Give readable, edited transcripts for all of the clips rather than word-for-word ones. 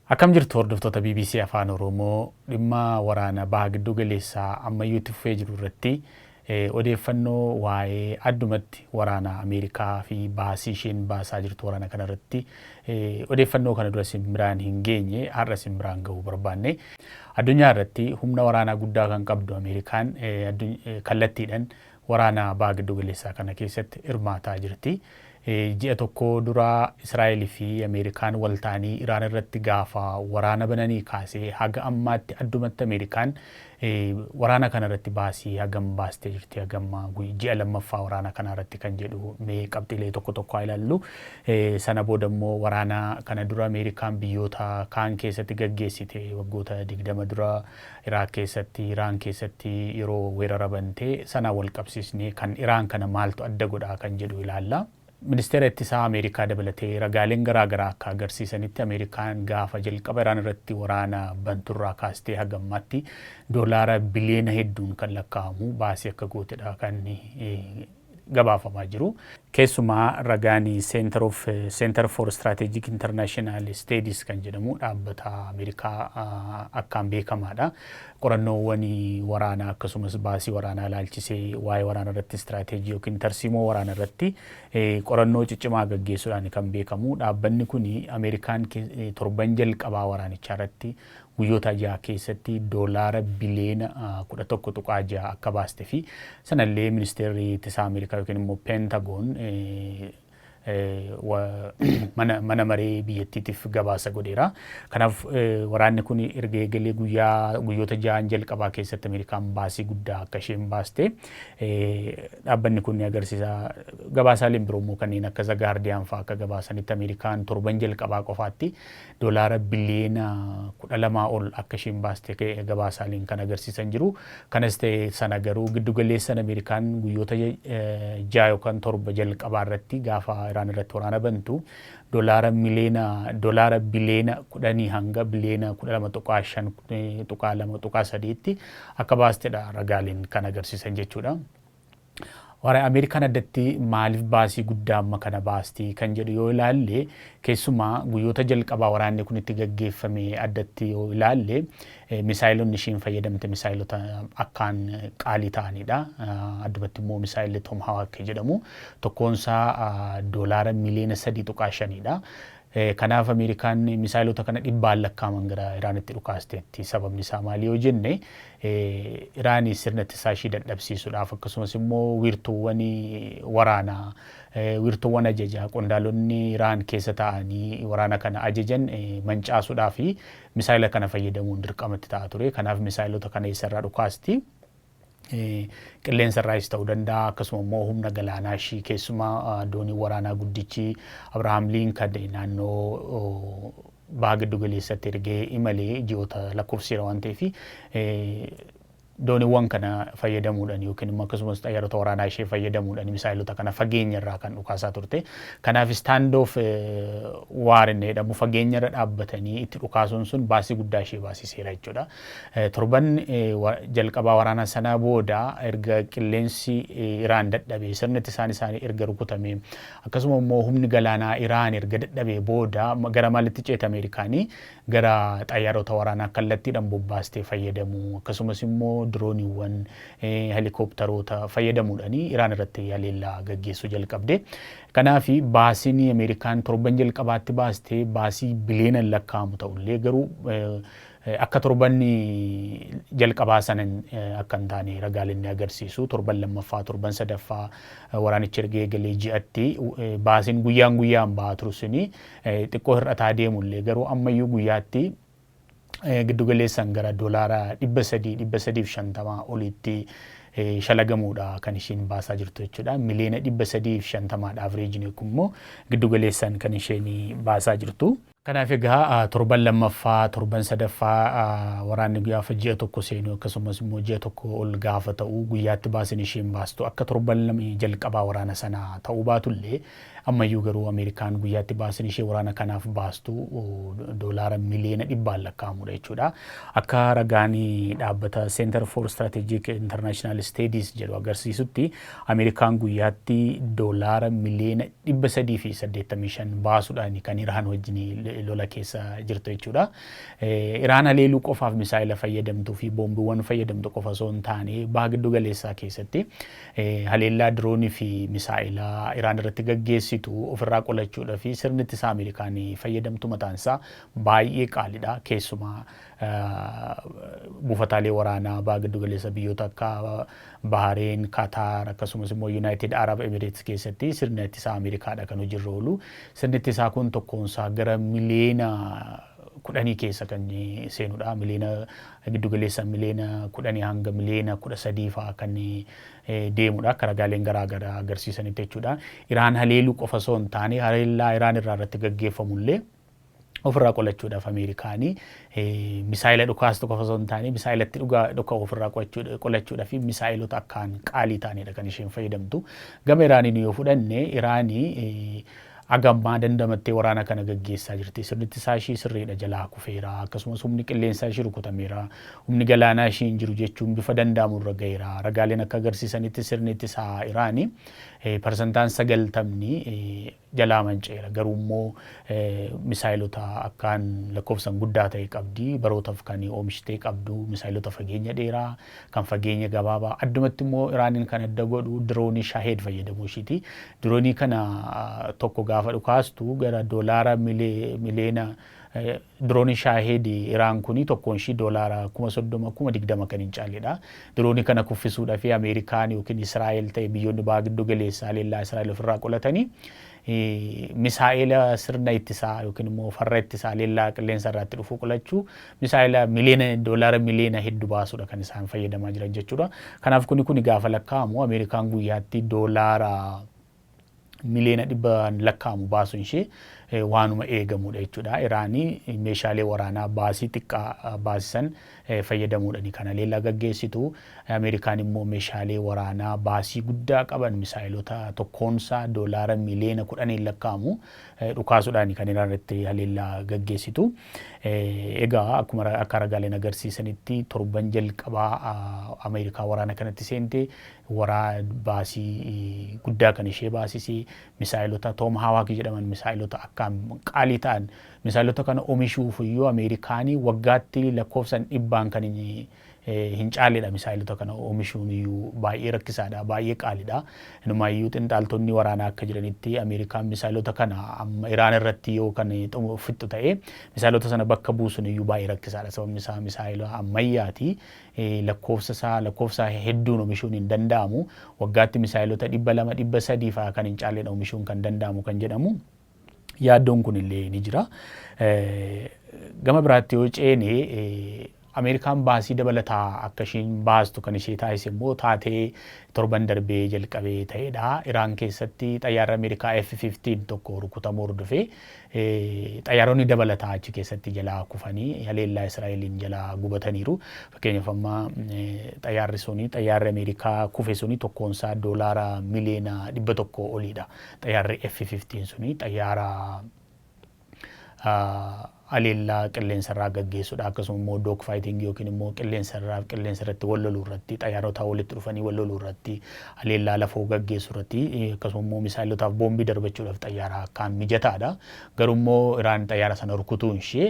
Akkam jirtu, hordoftoota BBC Afaan Oromoo? Dhimma waraana baha giddu galeessaa ammayyuu itti fufee jiru irratti odeeffannoo waa'ee addumatti waraana Ameerikaa fi baasii isheen baasaa jirtu waraana kana irratti odeeffannoo kana dura isin biraan hin geenye har'a isin biraan gahuu barbaanne. Addunyaa irratti humna waraanaa guddaa kan qabdu Ameerikaan kallattiidhaan waraana baha giddu galeessaa kana keessatti hirmaataa jirti. Ji'a tokko dura Israa'el fi Ameerikaan wal ta'anii Iraan irratti gaafa waraana bananii kaasee haga ammaatti addumatti Ameerikaan waraana kana irratti baasii hagam baastee jirti, hagamma ji'a lammaffaa waraana kana irratti kan jedhu mee qabxiilee tokko tokko haa ilaallu. Sana booda immoo waraana kana dura Ameerikaan biyyoota kaan keessatti gaggeessite, waggoota 20 dura Iraaq keessatti, Iraan keessatti yeroo weerara bantee sana wal qabsiisnee kan Iraan kana maaltu adda godhaa kan jedhu ilaalla. Ministeera ittisaa Ameerikaa dabalatee ragaaleen garaa garaa akka agarsiisanitti, Ameerikaan gaafa jalqaba Iraan irratti waraana banturraa kaastee haga ammaatti doolaara biliyoona hedduun kan lakkaa'amu baasii akka gootedha kan gabaafamaa jiru. Keessumaa ragaan Center for Strategic International Studies kan jedhamu dhaabbata Ameerikaa akkaan beekamaadha. Qorannoowwan waraanaa akkasumas baasii waraanaa ilaalchisee, waa'ee waraana irratti istiraateejii yookiin tarsiimoo waraana irratti qorannoo ciccimaa gaggeessuudhaan kan beekamu. Dhaabbanni kun Ameerikaan torban jalqabaa waraanichaa irratti guyyoota 6 keessatti doolaara biliyoona 11.6 akka baaste fi sanallee ministeerri ittisaa Ameerikaa yookiin immoo Peentagoon mana maree biyyattiitiif gabaasa godheera. Kanaaf waraanni kun erga eegalee guyyoota 6n jalqabaa keessatti Ameerikaan baasii guddaa akka isheen baaste dhaabbanni kun ni agarsiisa. Gabaasaaleen biroo immoo kanneen akka The Guardian fa'aa akka gabaasanitti, Ameerikaan torban jalqabaa qofaatti doolaara biliyoona 12 ol akka isheen baaste gabaasaaleen kan agarsiisan jiru. Kanas ta'e sana garuu giddugaleessan Ameerikaan guyyoota 6 yookaan 7 jalqabaa irratti gaafa Iraan irratti waraana bantu doolaara biliyoona 10 hanga biliyoona 12.5 tuqaa 2.3tti akka baastedha ragaaleen kan agarsiisan jechuudha. Waraana Ameerikaan addatti maaliif baasii guddaa amma kana baasti kan jedhu yoo ilaalle, keessumaa guyyoota jalqabaa waraanni kun itti gaggeeffame addatti yoo ilaalle, misaayilonni isheen fayyadamte misaayilota akkaan qaalii ta'anidha. Addumatti immoo misaayilli Tomahawk jedhamu tokkoonsaa doolaara miliyoona 3.5dha. Kanaaf Ameerikaan misaayilota kana dhibbaan lakkaaman gara Iraanitti dhukaasteetti. Sababni isaa maali yoo jenne, Iraanii sirna ittisaa ishii dadhabsiisuudhaaf, akkasumas immoo wiirtuuwwan waraanaa, wiirtuuwwan ajajaa qondaalonni Iraan keessa ta'anii waraana kana ajajan mancaasuudhaa fi misaayila kana fayyadamuun dirqamatti ta'a ture. Kanaaf misaayilota kana eessarraa dhukaasti? Qilleensa irraas ta'uu danda'a, akkasuma immoo humna galaanaa ishii, keessumaa doonii waraanaa guddichi Abrahaam Liinkan naannoo baha giddu galeessatti ergee imalee ji'oota lakkoofsiseera waan ta'eef, dooniiwwan kana fayyadamuudhaan yookiin immoo akkasumas xayyaarota waraanaa ishee fayyadamuudhaan misaayilota kana fageenya irraa kan dhukaasaa turte. Kanaaf stand off war inni jedhamu, fageenya irra dhaabbatanii itti dhukaasuun sun baasii guddaa ishee baasiseera jechuudha. Torban jalqabaa waraana sanaa booda erga qilleensi Iraan dadhabee, sirni ittisaan isaanii erga rukutame, akkasuma immoo humni galaanaa Iraan erga dadhabee booda gara maalitti ceete Ameerikaanii? Gara xayyaarota waraanaa kallattiidhaan bobbaastee fayyadamuu, akkasumas immoo dirooniiwwan, helikoophtaroota fayyadamuudhaan Iraan irratti haleellaa gaggeessuu jalqabde. Kanaaf baasiin Ameerikaan torban jalqabaatti baastee baasii biliyoonaan lakkaa'amu ta'ullee, garuu akka torban jalqabaa sanan akka hin taane ragaaleen ni agarsiisu. Torban lammaffaa, torban sadaffaa, waraanichi erga eegalee ji'atti baasiin guyyaan guyyaan ba'aa turu suni xiqqoo hir'ataa deemullee, garuu ammayyuu guyyaatti giddugaleessan gara doolaara 300, 350 olitti shalagamuudha kan isheen baasaa jirtu jechuudha. Miliyoona 350dha averageiin kun immoo giddugaleessan kan isheen baasaa jirtu. Kanaaf egaa torban lammaffaa, torban sadaffaa, waraanni gaafa ji'a tokko seenu, akkasumas immoo ji'a tokko ol gaafa ta'u, guyyaatti baasin isheen baastu akka torban jalqabaa waraana sanaa ta'uu baatullee, ammayyuu garuu Ameerikaan guyyaatti baasin ishee waraana kanaaf baastu doolaara miliyoona dhibbaan lakkaa'amudha jechuudha. Akka ragaan dhaabbata Center for Strategic International Studies jedhu agarsiisutti, Ameerikaan guyyaatti doolaara miliyoona 385 baasuudhaan kan Iraan wajjin lola keessa jirtu jechuudha. Iraan haleeluu qofaaf misaa'ila fayyadamtuu fi boombiiwwan fayyadamtu qofa osoo hin taane, baha giddu galeessaa keessatti haleellaa diroonii fi misaa'ila Iraan irratti gaggeessitu ofirraa qolachuudhaa fi sirni ittisaa Ameerikaan fayyadamtu mataan isaa baay'ee qaalidha. Keessumaa buufataalee waraanaa baha giddu galeessa biyyoota akka Bahareen, Kataar, akkasumas immoo United Arab Emirates keessatti sirna ittisaa Ameerikaadha kan hojiirra oolu. Sirni ittisaa kun tokkoonsaa gara miliyoona 10 keessa kan seenudha. Miliyoona giddu galeessa miliyoona 10 hanga miliyoona 13 fa'aa kan deemudha. Akka ragaaleen garaa garaa agarsiisanitti jechuudha. Iraan haleeluu qofa osoo hin taane, haleellaa Iraan irraa irratti gaggeeffamullee ofirraa qolachuudhaaf Ameerikaanii misaayila dhukaastu qofa osoo hin taane, misaayilatti dhuka ofirraa qolachuudhaaf misaayilota akkaan qaalii ta'anidha kan isheen fayyadamtu. Gama Iraaniin yoo fudhanne, Iraanii agammaa dandamattee waraana kana gaggeessaa jirti. Sirni ittisaa ishii sirriidha jalaa kufeera. Akkasumas humni qilleensaa ishii rukutameera. Humni galaanaa ishii hin jiru jechuun bifa danda'amu irra gaheera. Ragaaleen akka agarsiisanitti sirni ittisaa Iraanii 90% jalaa manca'eera. Garuu immoo misaayilota akkaan lakkoofsan guddaa ta'e qabdi. Barootaaf kan oomishtee qabdu misaayilota fageenya dheeraa, kan fageenya gabaabaa. Addumatti immoo Iraaniin kan adda godhu diroonii Shahed fayyadamuu ishiiti. Diroonii kana tokko gaafa dhukaastu gara doolaara miliyoona, diroonii Shahed Iraan kuni tokkoon ishii doolaara 30,000, 20,000 kan hin caalledha. Diroonii kana kuffisuudhaaf Ameerikaan yookiin Israa'el ta'e biyyoonni baha giddu galeessaa haleellaa Israa'el ofirraa qolatanii misaa'ela sirna ittisaa yookiin immoo farra ittisaa haleellaa qilleensa irraatti dhufu qolachuu misaa'ela miliyoona doolaara miliyoona hedduu baasuudha kan isaan fayyadamaa jiran jechuudha. Kanaaf kuni gaafa lakkaa'amu, Ameerikaan guyyaatti doolaara miliyoona dhibbaan lakkaa'amu baasuun ishee waanuma eegamudha jechuudha. Iraanii meeshaalee waraanaa baasii xiqqaa baasisan fayyadamuudhaan kan haleellaa gaggeessitu. Ameerikaan immoo meeshaalee waraanaa baasii guddaa qaban, misaa'ilota tokkoonsaa doolaara miliyoona 10n lakkaa'amu dhukaasuudhaan kan Iraan irratti haleellaa gaggeessitu. Egaa akkuma akka ragaaleen agarsiisanitti, torban jalqabaa Ameerikaa waraana kanatti seente waraa baasii guddaa kan ishee baasise misaa'ilota Tomahawk jedhaman, misaa'ilota akkaan qaalii ta'an. Misaa'ilota kana oomishuuf iyyuu Ameerikaanii waggaatti lakkoofsan dhibbaan kan hin caalledha. Misaa'ilota kana oomishuun iyyuu baay'ee rakkisaadha, baay'ee qaalidha. Inumaayyuu xinxaaltonni waraanaa akka jedhanitti, Ameerikaan misaa'ilota kana amma Iraan irratti yoo kan fixxu ta'e, misaa'ilota sana bakka buusuun iyyuu baay'ee rakkisaadha. Sababni isaa misaa'ila ammayyaati. Lakkoofsa isaa lakkoofsa hedduun oomishuun hin danda'amu. Waggaatti misaa'ilota 200, 300 fa'aa kan hin caalledha oomishuun kan danda'amu kan jedhamu. Yaaddoon kun illee ni jira. Gama biraatti yoo ceene, Ameerikaan baasii dabalataa akka ishiin baastu kan ishee taasise immoo taatee torban darbee jalqabee ta'edha. Iraan keessatti xayyaarri Ameerikaa F-15 tokko rukutamuu hordofee xayyaaronni dabalataa achi keessatti jalaa kufanii haleellaa Israa'eliin jalaa gubataniiru. Fakkeenyaaf amma xayyaarri suni, xayyaarri Ameerikaa kufe suni tokkoonsaa doolaara miliyoona 100 oliidha. Xayyaarri F-15 suni xayyaara haleellaa qilleensarraa gaggeessudha. Akkasuma immoo dog fighting yookiin immoo qilleensarraa qilleensa irratti wal loluu irratti, xayyaarota walitti dhufanii wal loluu irratti, haleellaa lafoo gaggeessuu irratti, akkasuma immoo misaayilotaaf boombii darbachuudhaaf xayyaara akkaan mijataadha. Garuu immoo Iraan xayyaara sana rukutuun ishee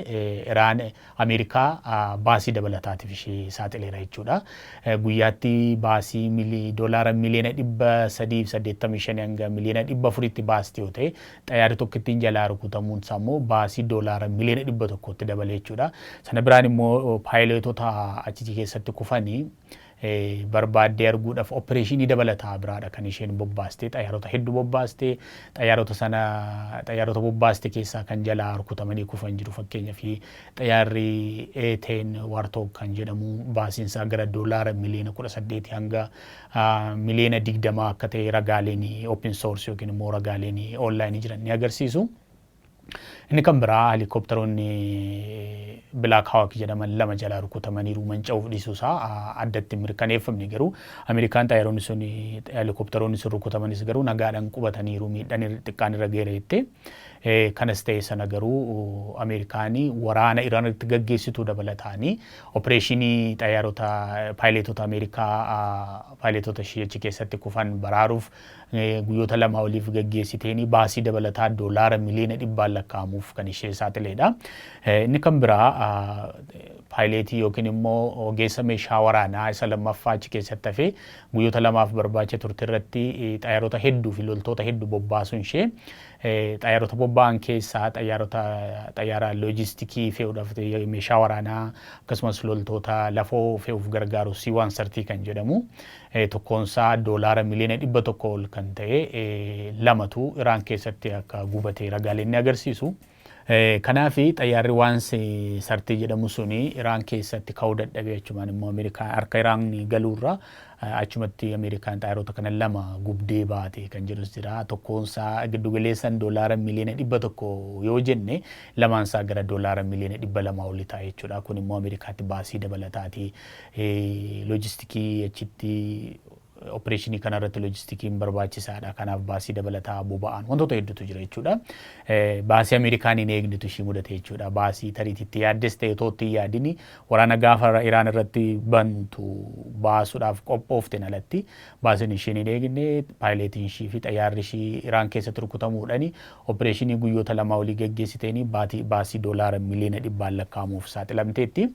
Iraan Ameerikaa baasii dabalataatiif ishee saaxileera jechuudha. Guyyaatti baasii doolaara miliyoona 385 hanga miliyoona 400tti baasti yoo ta'e, xayyaarri tokkittiin jalaa rukutamuun isaa immoo baasii doolaara miliyoona 100tti dabale jechuudha. Sana biraan immoo paayileetota achi keessatti kufanii barbaaddee arguudhaaf opereeshinii dabalataa biraadha kan isheen bobbaaste. Xayyaarota hedduu bobbaaste. Xayyaarota sana, xayyaarota bobbaaste keessaa kan jalaa rukutamanii kufan jiru. Fakkeenyaaf xayyaarri A-10 Warthog kan jedhamu baasiinsaa gara doolaara miliyoona 18 hanga miliyoona 20 akka ta'e ragaaleen open source yookiin immoo ragaaleen online jiran ni agarsiisu. Inni kan biraa helikopteroonni Black Hawk jedhaman lama jalaa rukutamaniiru. Manca'uuf dhiisuu isaa addatti mirkaneeffamne, garuu Ameerikaan xayyaaronni sun, helikopteroonni sun rukutamanis garuu nagaadhaan qubataniiru, miidhaan xiqqaan irra geera jettee. Kanas ta'e sana garuu Ameerikaanii waraana Iraan irratti gaggeessituu dabalataanii opereeshinii xayyaarota paayileetota Ameerikaa, paayileetota ishee achi keessatti kufan baraaruuf guyyoota 2 oliif gaggeessiteeni baasii dabalataa doolaara miliyoona dhibbaan lakkaa'amuuf kan ishee saaxileedha. Inni kan biraa paayileetii yookiin immoo ogeessa meeshaa waraanaa isa lammaffaa achi keessatti hafee guyyoota 2f barbaacha turte irratti xayyaarota hedduu fi loltoota hedduu bobbaasuun ishee, xayyaarota bobba'an keessaa xayyaarota xayyaara loojistikii fe'uudhaaf, meeshaa waraanaa akkasumas loltoota lafoo fe'uuf gargaaru C-130 kan jedhamu tokkoonsaa doolaara miliyoona 100 ol kan ta'e lamatu Iraan keessatti akka gubate ragaaleen ni agarsiisu. Kanaaf xayyaarri 130 jedhamu suni Iraan keessatti ka'uu dadhabee achumaan immoo Ameerikaa harka Iraan galuurra achumatti Ameerikaan xayyaarota kana lama gubdee baate kan jedhus jira. Tokkoonsaa giddugaleessan doolaara miliyoona 100 yoo jenne, lamaansaa gara doolaara miliyoona 200 oli ta'a jechuudha. Kun immoo Ameerikaatti baasii dabalataati. Loojistikii achitti opereeshinii kanarratti loojistikiin barbaachisaadha. Kanaaf baasii dabalataa, boba'aan, wantoota hedduutu jira jechuudha. Baasii Ameerikaan hin eegnetu ishii mudate jechuudha. Baasii tariititti yaaddes ta'e otoo itti hin yaadini waraana gaafa Iraan irratti bantu baasuudhaaf qophooften alatti baasiin ishiin hin eegne paayileetiin ishii fi xayyaarri ishii Iraan keessatti rukutamuudhaani opereeshinii guyyoota 2 olii gaggeessiteeni baasii doolaara miliyoona dhibbaan lakkaa'amuuf saaxilamteetti.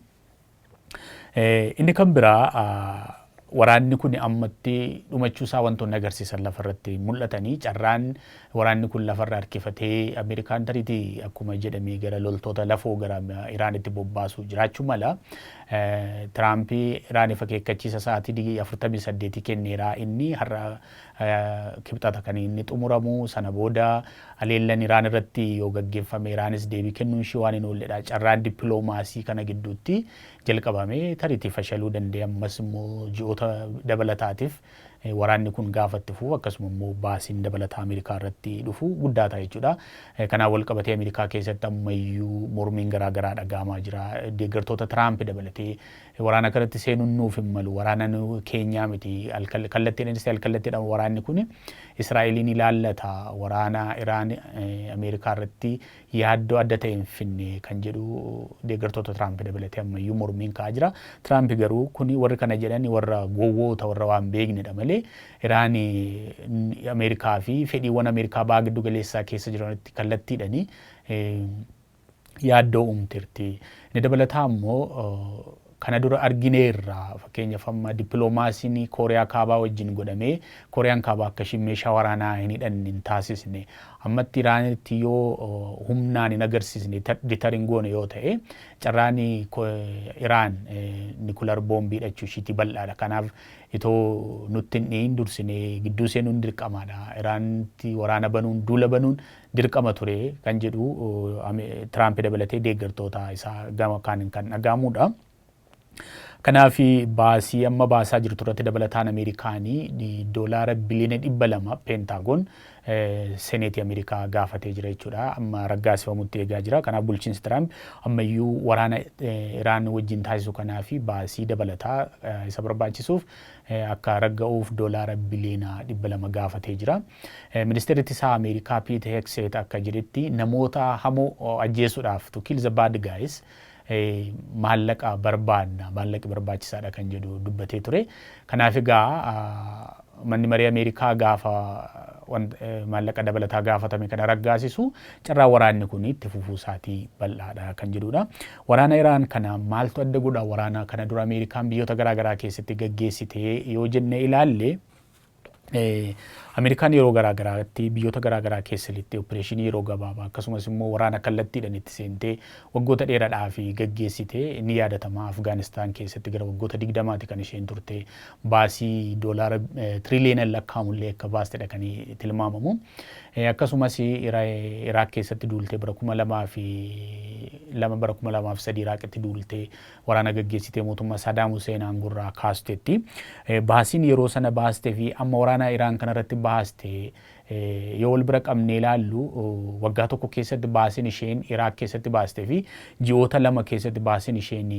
Inni kan biraa waraanni kun ammatti dhumachuu isaa wantoonni agarsiisan lafarratti mul'atanii, carraan waraanni kun lafarra harkifatee Ameerikaan tariitii akkuma jedhamee gara loltoota lafoo gara Iraanitti bobbaasuu jiraachuu mala. Tiraampii Iraaniif akeekkachiisa sa'aatii 48 kenneera. Inni har'a Kibxata kan inni xumuramu. Sana booda haleellan Iraan irratti yoo gaggeeffame Iraanis deebii kennuun ishee waan hin oolledha. Carraan dippiloomaasii kana gidduutti jalqabame tariitii fashaluu danda'e, ammas immoo ji'oota dabalataatiif waraanni kun gaafa itti fufu akkasuma immoo baasiin dabalataa Ameerikaa irratti dhufu guddaa ta'a jechuudha. Kanaan wal qabatee Ameerikaa keessatti ammayyuu mormiin garaa garaa dhaga'amaa jira. Deeggartoota Tiraamp dabalatee waraana kanatti seenuun nuuf hin malu, waraana keenyaa miti, kallattiidhaanis ta'e alkallattiidhaan waraanni kun Israa'eliin ilaallata, waraana Iraan Ameerikaa irratti yaaddoo adda ta'e hin finne kan jedhu deeggartoota Tiraamp dabalatee ammayyuu mormiin ka'aa jira. Tiraamp garuu kuni warri kana jedhan warra gowwoota, warra waan beeknedha malee Iraan Ameerikaa fi fedhiiwwan Ameerikaa baha giddu galeessaa keessa jiranitti kallattiidhani yaaddoo uumtirti. Inni dabalataa immoo kana dura argineerra. Fakkeenyaaf, amma dippiloomaasiin Kooriyaa Kaabaa wajjin godhamee Kooriyaan Kaabaa akka ishiin meeshaa waraanaa hin hidhanne hin taasisne. Ammatti Iraanitti yoo humnaan hin agarsiisne, deter hin goone yoo ta'e, carraan Iraan nuclear boombii hidhachuu ishiitii bal'aadha. Kanaaf itoo nutti hin dhiyin dursinee gidduu seenuun dirqamaadha. Iraanitti waraana banuun, duula banuun dirqama ture kan jedhu Tiraamp dabalatee deeggartoota isaa gama kaaniin kan dhaga'amudha. Kanaaf baasii amma baasaa jirtu irratti dabalataan Ameerikaanii doolaara biliyoona 200 Peentaagoon Seneetii Ameerikaa gaafatee jira jechuudha. Amma raggaasifamutti eegaa jira. Kanaaf bulchiinsi Tiraamp ammayyuu waraana Iraan wajjin taasisu kanaaf baasii dabalataa isa barbaachisuuf akka ragga'uuf doolaara biliyoona 200 gaafatee jira. Ministeerri ittisaa Ameerikaa Piit Hegseet akka jedhetti, namoota hamoo ajjeesuudhaaf, to kill the bad guys, maallaqa barbaadna, maallaqi barbaachisaadha kan jedhu dubbatee ture. Kanaaf egaa manni marii Ameerikaa gaafa maallaqa dabalataa gaafatame kana raggaasisu carraa waraanni kun itti fufuu isaatii bal'aadha kan jedhudha. Waraana Iraan kana maaltu adda godha waraana kana dura Ameerikaan biyyoota garaagaraa keessatti gaggeessite yoo jenne ilaalle, Ameerikaan yeroo garaa garaatti biyyoota garaa garaa keessatti opereeshinii yeroo gabaabaa akkasumas immoo waraana kallattiidhaan itti seentee waggoota dheeraadhaa fi gaggeessite ni yaadatama. Afgaanistaan keessatti gara waggoota 20ti kan isheen turte, baasii doolaara tiriliyoona lakkaa'amullee akka baastedha kan tilmaamamu. Akkasumas Iraaq keessatti duultee bara 2002, bara 2003 Iraaqitti duultee waraana gaggeessitee mootummaa Sadaam Hussein aangorraa kaasteetti. Baasiin yeroo sana baastee fi amma waraana Iraan kanarratti baaste yoo wal bira qabnee ilaallu, waggaa tokko keessatti baasiin isheen Iraaq keessatti baastee fi ji'oota 2 keessatti baasiin isheen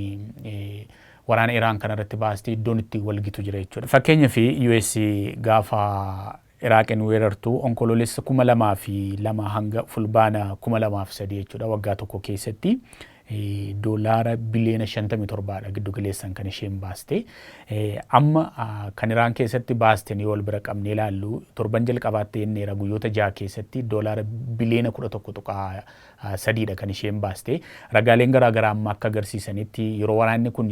waraana Iraan kanarratti baaste iddoon itti wal gitu jira jechuudha. Fakkeenyaaf, US gaafa Iraaqin weerartu Onkoloolessa 2002 hanga Fulbaana 2003 jechuudha, waggaa tokko keessatti doolaara biliyoona 57dha giddu galeessan kan isheen baaste. Amma kan Iraan keessatti baaste ni wal bira qabnee ilaallu, torban jalqabaatti jenneera, guyyoota 6 keessatti doolaara biliyoona 11.3dha kan isheen baaste. Ragaaleen garaagaraa amma akka agarsiisanitti, yeroo waraanni kun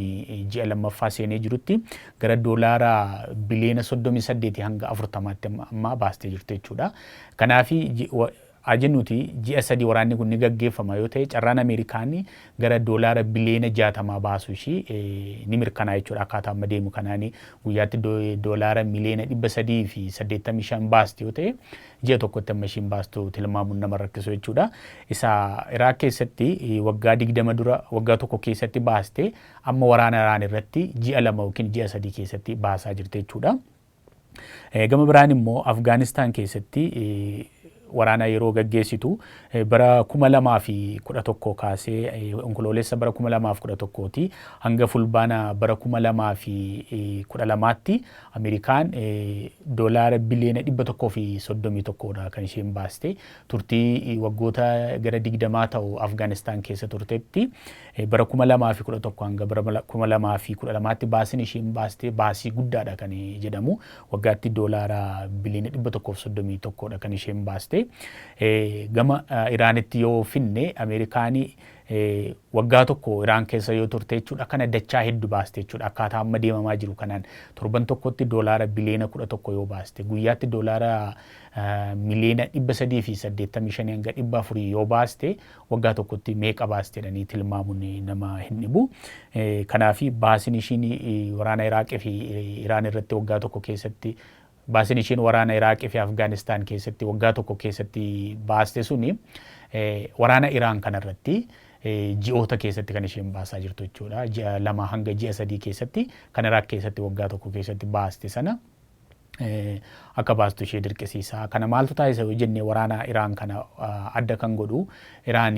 ji'a lammaffaa seenee jirutti gara doolaara biliyoona 38 hanga 40tti amma baastee jirtu jechuudha. Kanaafi jennuti ji'a 3 waraanni kun ni gaggeeffama yoo ta'e, carraan Ameerikaan gara doolaara biliyoona 60 baasuu ishii ni mirkanaa jechuudha. Akkaataa amma deemu kanaan guyyaatti doolaara miliyoona 385 baasti yoo ta'e, ji'a tokkotti amma ishiin baastu tilmaamuun nama rakkisu jechuudha. Isa Iraaq keessatti waggaa 20 dura waggaa tokko keessatti baaste, amma waraana Iraan irratti ji'a 2 yookiin ji'a 3 keessatti baasaa jirti jechuudha. Gama biraan immoo Afgaanistaan keessatti waraana yeroo gaggeessitu, bara 2011 kaasee, Onkoloolessa bara 2011ti hanga Fulbaana bara 2012tti Ameerikaan doolaara biliyoona 131dha kan isheen baaste. Turtii waggoota gara 20 ta'u Afgaanistaan keessa turtetti, bara 2011 hanga bara 2012tti baasiin isheen baaste baasii guddaadha kan jedhamu. Waggaatti doolaara biliyoona 131dha kan isheen baaste. Gama Iraanitti yoo finne, Ameerikaan waggaa tokko Iraan keessa yoo turte jechuudha, kana dachaa hedduu baaste jechuudha. Akkaataa amma deemamaa jiru kanaan torban tokkotti doolaara biliyoona 11 yoo baaste, guyyaatti doolaara miliyoona 385 hanga 400 yoo baaste, waggaa tokkotti meeqa baaste jedhanii tilmaamuun nama hin dhibu. Kanaaf baasiin ishiin waraana Iraaqii fi Iraan irratti waggaa tokko keessatti, baasiin ishiin waraana Iraaqii fi Afgaanistaan keessatti waggaa tokko keessatti baaste suni, waraana Iraan kanarratti ji'oota keessatti kan isheen baasaa jirtu jechuudha. Ji'a 2 hanga ji'a 3 keessatti kan Iraaq keessatti waggaa tokko keessatti baaste sana akka baastu ishee dirqisiisa. Kana maaltu taasisa yoo jenne, waraana Iraan kana adda kan godhu Iraan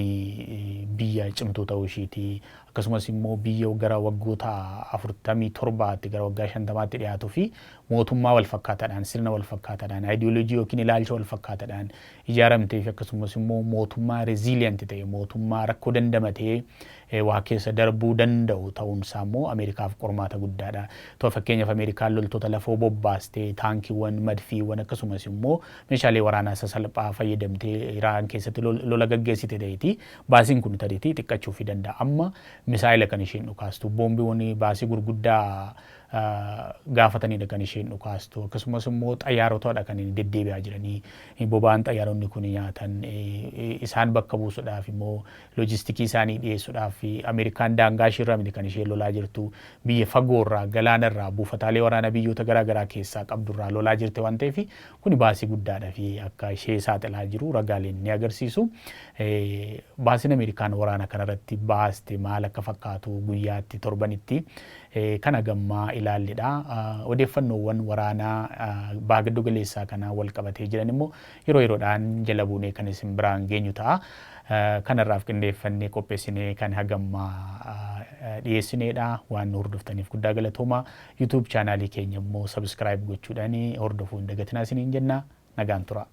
biyya cimtuu ta'uu ishiiti. Akkasumas immoo biyya gara waggoota 47tti, gara waggaa 50tti dhiyaatuu fi mootummaa wal fakkaataadhaan, sirna wal fakkaataadhaan, ideology yookiin ilaalcha wal fakkaataadhaan ijaaramtee fi akkasumas immoo mootummaa resilient ta'e, mootummaa rakkoo dandamatee waa keessa darbuu danda'u ta'uunsaa immoo Ameerikaaf qormaata guddaadha. Ta'u fakkeenyaaf Ameerikaan loltoota lafoo bobbaastee, taankiiwwan, madfiiwwan, akkasumas immoo meeshaalee waraanaa sasalphaa fayyadamtee Iraan keessatti lola gaggeessite ta'eeti baasiin kun tariitii xiqqachuu fi danda'a. Amma misaa'ila kan isheen dhukaastu, boombiiwwan baasii gurguddaa gaafatanidha kan isheen dhukaastu, akkasumas immoo xayyaarotadha kan deddeebi'aa jiranii. Boba'aan xayyaaronni kun nyaatan isaan bakka buusuudhaaf immoo loojistikii isaanii dhiyeessuudhaaf, Ameerikaan daangaa isheerraa miti kan isheen lolaa jirtu, biyya fagoorraa, galaanarraa, buufataalee waraanaa biyyoota garaagaraa keessaa qabdurraa lolaa jirti waan ta'eef, kuni baasii guddaadha fi akka ishee saaxilaa jiru ragaaleen ni agarsiisu. Baasiin Ameerikaan waraana kanarratti baaste maal akka fakkaatu guyyaatti, torbanitti kana gammaa ilaalledha. Odeeffannoowwan waraanaa baha giddu galeessaa kanaa wal qabatee jiran immoo yeroo yeroodhaan jala buunee kan isin biraan geenyu ta'a. Kanarraaf qindeeffannee qopheessinee kan hagammaa dhiyeessineedha. Waan nu hordoftaniif guddaa galatooma. YouTube channelii keenya immoo subscribe gochuudhaan hordofuu hin dagatinaa isiniin jenna. Nagaan tura.